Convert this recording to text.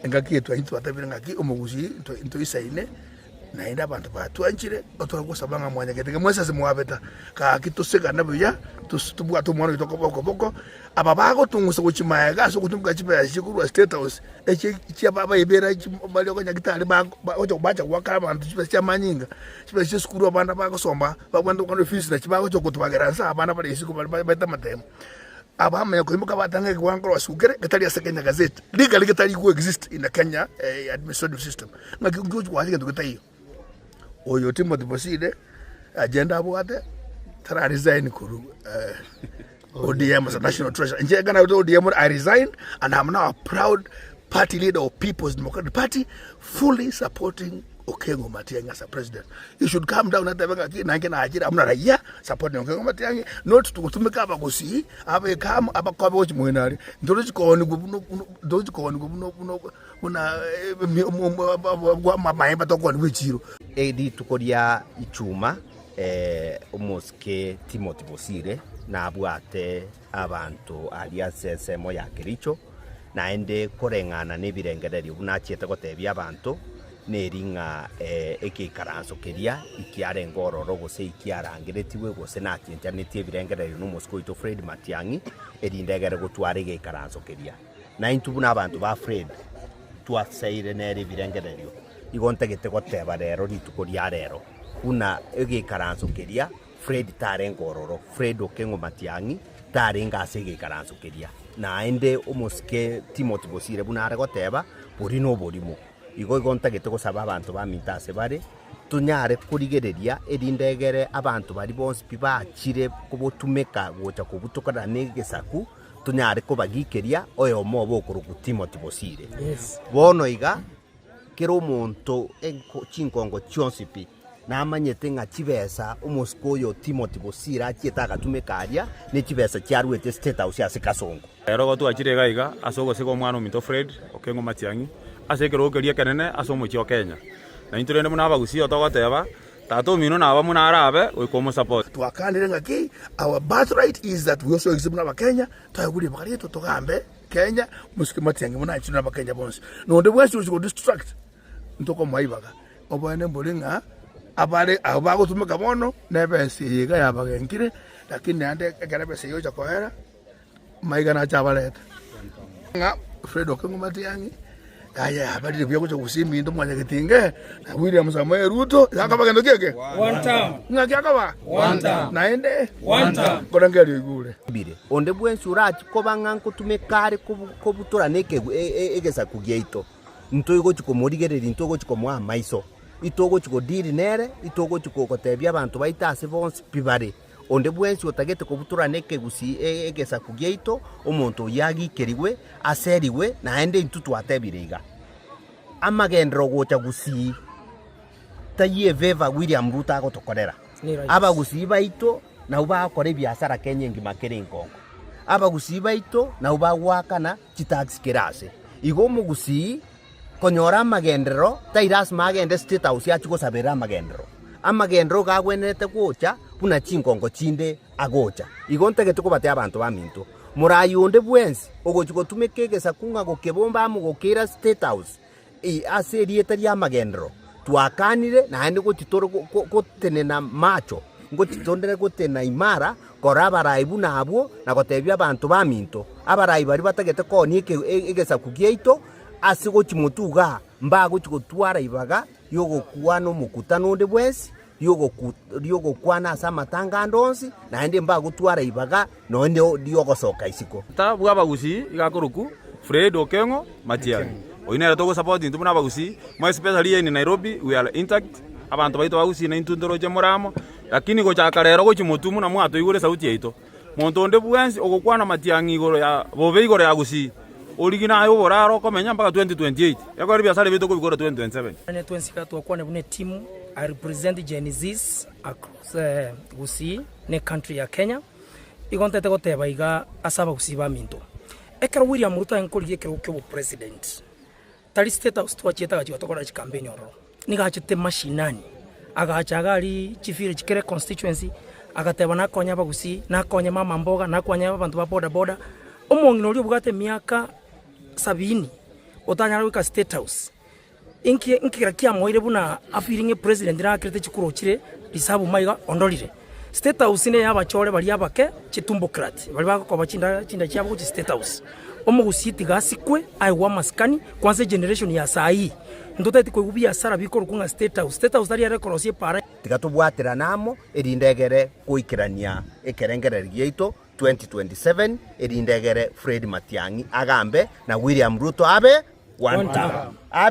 Engaki eye twaintwe twatabire ng'aki omogusii ntoisaine, naende abanto batwanchire, otware gosaba ng'a mwanyagete ng'a mwensi ase mwabeta, gaki tosegane buya, tobwate omwana oito koboko boko, aba bagotong'usa gochia magega ase ogotumeka chibesa chikorwa state house, echi chia abaibera baria abanyagitari bagocha bacha goakera abanto chibesa chia amanyinga, chibesa chia esukuru abana bagosoma, babwenerete goakana efees nachi bagocha gotobagera nse abana bare isiko baete amatemo. Abamanya koimoka batanga ekewango korwa kere getari ase Kenya Gazette, legally getari go exist in the Kenya administrative system. Ng'aki ngochi goacha egento getaiyo. Oyo Timothy Bosire agenda abwate tara resign korwa ODM as a national treasurer. Inche ekero naruete ODM I resigned and I'm now a proud party leader of People's Democratic Party fully supporting Okengo Matiang'i as a president. He should come down atebe ng'aki nanche nachire amo na raia supporting Okengo Matiang'i not gotumeka abagusii abeke amo abakobe gochia moino aria. Ntorochi koonigwa buna buna ntorochi koonigwa buna buna buna amaemba tokoonigwa echiro. Rituko ria Ichuma omosike Timothy Bosire nabwate abanto aria ase ensemo ya Kericho, naende koreng'ana nebirengererio buna achiete gotebia abanto, neri ng'a egeikaranso keria ikiarenge ororo gose ikiarangeretigwe gose nachenchanetie ebirengererio nomosike oito Fred Matiang'i, erinde egere gotwara egeikaranso keria. Naintwe buna abanto ba Fred twaseire nere ebirengererio, igo ntagete goteba rero rituko ria rero, buna egeikaranso keria Fred tarenge ororo, Fred Okeng'o Matiang'i tarenge ase egeikaranso keria. Naende omosike Timothy Bosire buna are goteba, boria noborimo. Igo igo ntagete gosaba abanto baminto ase bare, tonyare korigereria erinde egere abanto baria bonsi pi bachire kobotumeka gocha kobutokana na egesaku, tonyare kobagikeria oyomo obo okorokwa Timothy Bosire. Bono iga, kera omonto chinkongo chionsi pi, Namanyete ng'a chibesa omosike oyo Timothy Bosire achiete agatumeka aria, ne chibesa chiaruete State House ase Kasongo. Ero igo twachire iga iga ase ogosika omwana ominto Fred Okengo Matiang'i ase ekerogo keria ekenene ase omochie o Kenya. Na intwe rende buna abagusii igo togoteba, tata omino naba buna arabe goika omosupport. Twakanire ng'aki our birthright is that we also exist buna abakenya, toegwe ribaga riaito togambe Kenya, omosike Matiang'i buna anchire nabakenya bonsi. Na onde bwensi ogochia godistract Ntokomoa ribaga. Oboene mbore ng'a abare abwo bagotumeka bono nebesa eye iga yabagenkire, lakini naende ekero ebesa eye egocha koera, maiga nache abarete. Ng'a Fred Okengo Matiang'i, aye abarire buya gocha gusii eminto mwanyagetinge, na William Samoei Ruto, iga akoba gento ki eke? Ng'aki akoba? Naende nkorengereria oigure. Bire. Onde bwensi orachie koba ng'a nkotumeka are kobutora na egesaku giaito. Ntogochia komorigereria, ntogochia komoa amaiso, itogochia godeal nere, itogochia gotebia abanto baito ase bonsi pi bare. Onde bwensi otagete kobutorana ekegusii egesaku giaito, omonto oyio agikerigwe, aserigwe, naende intwe twatebire iga, amagenderero gocha gusii taiyo efavour William Ruto agotokorera. Abagusii baito nabwo bagokora ebiasara Kenya engima kere enkongo. Abagusii baito nabwo bagoakana chitax kera ase. Igo omogusii konyora amagenderero tai lasima agende state house achie gosaberera amagenderero. Amagenderero iga agwenerete gocha buna chingongo chinde agocha. Igo ntagete kobatea abanto baminto, morayi onde bwensi ogochia gotumeka egesaku ng'a gokebomba amo gokeira state house ase erieta ri'amagenderero, twakanire naende gochi tore gotenena macho, ngochi tore gotenena imara kora abarai buna abwo na gotebia abanto baminto, abarai baria batagete koonia egesaku giaito ase gochi motwe igaa, mbagochi gotwara ibaga ri'ogokwana omokutano onde bwensi, ri'ogokwana ase amatanga ande onsi, naende mbagotwara ibaga nonya ri'ogosoka isiko. Tata bw'abagusii iga akorokwa Fred Okeng'o Matiang'i. Oyio nere togosupport intwe buna abagusii, more especially here in Nairobi we are intact, abanto baito ba Gusii naintwe ntoroche more amo, lakini gochaka rero gochia motwe buna mwatoigure esauti yaito. Monto onde bwensi ogokwana Matiang'i igoro ya bobe igoro ya Gusii, origie naye oboraro okomenya mpaka 2028, ekero ebiasara ebi tokobikora 2027. Onye twensi iga twakwane buna etimu, I represent Gen Zs across Gusii na ecountry ya Kenya, igo ntagete goteba iga ase abagusii baminto, ekero William Ruto aye nkorigia ekerogo kia obopresident, Tari state house twachiete agachia gotokorera chikampeni ororo, nigo achete mashinani, agacha iga aria chivillage kera econstituency, agateba nakonye abagusii, nakonye mama mboga, nakonye abanto ba boda boda, omong'ina oria obwate emiaka sabini, Otanyara goika State House. Inki nkegera kiamoeire buna afeeling president nakerete chikura ochire risabu maiga ondorire. State House neye abachore baria abake chitumbocrat baria bagokoba chinda chinda chiabo gochia State House. Omogusii tiga asikwe aegwe amasikani kwanza egeneration ya saii ntotagete koigwa biasara bikorokwa ng'a State House. State House tari ere ekorosia epaara. Tiga tobwaterane amo, erinde egere goikerania ekerengererio giaito 2027, erinde egere Fred Matiang'i agambe na William Ruto abe one term.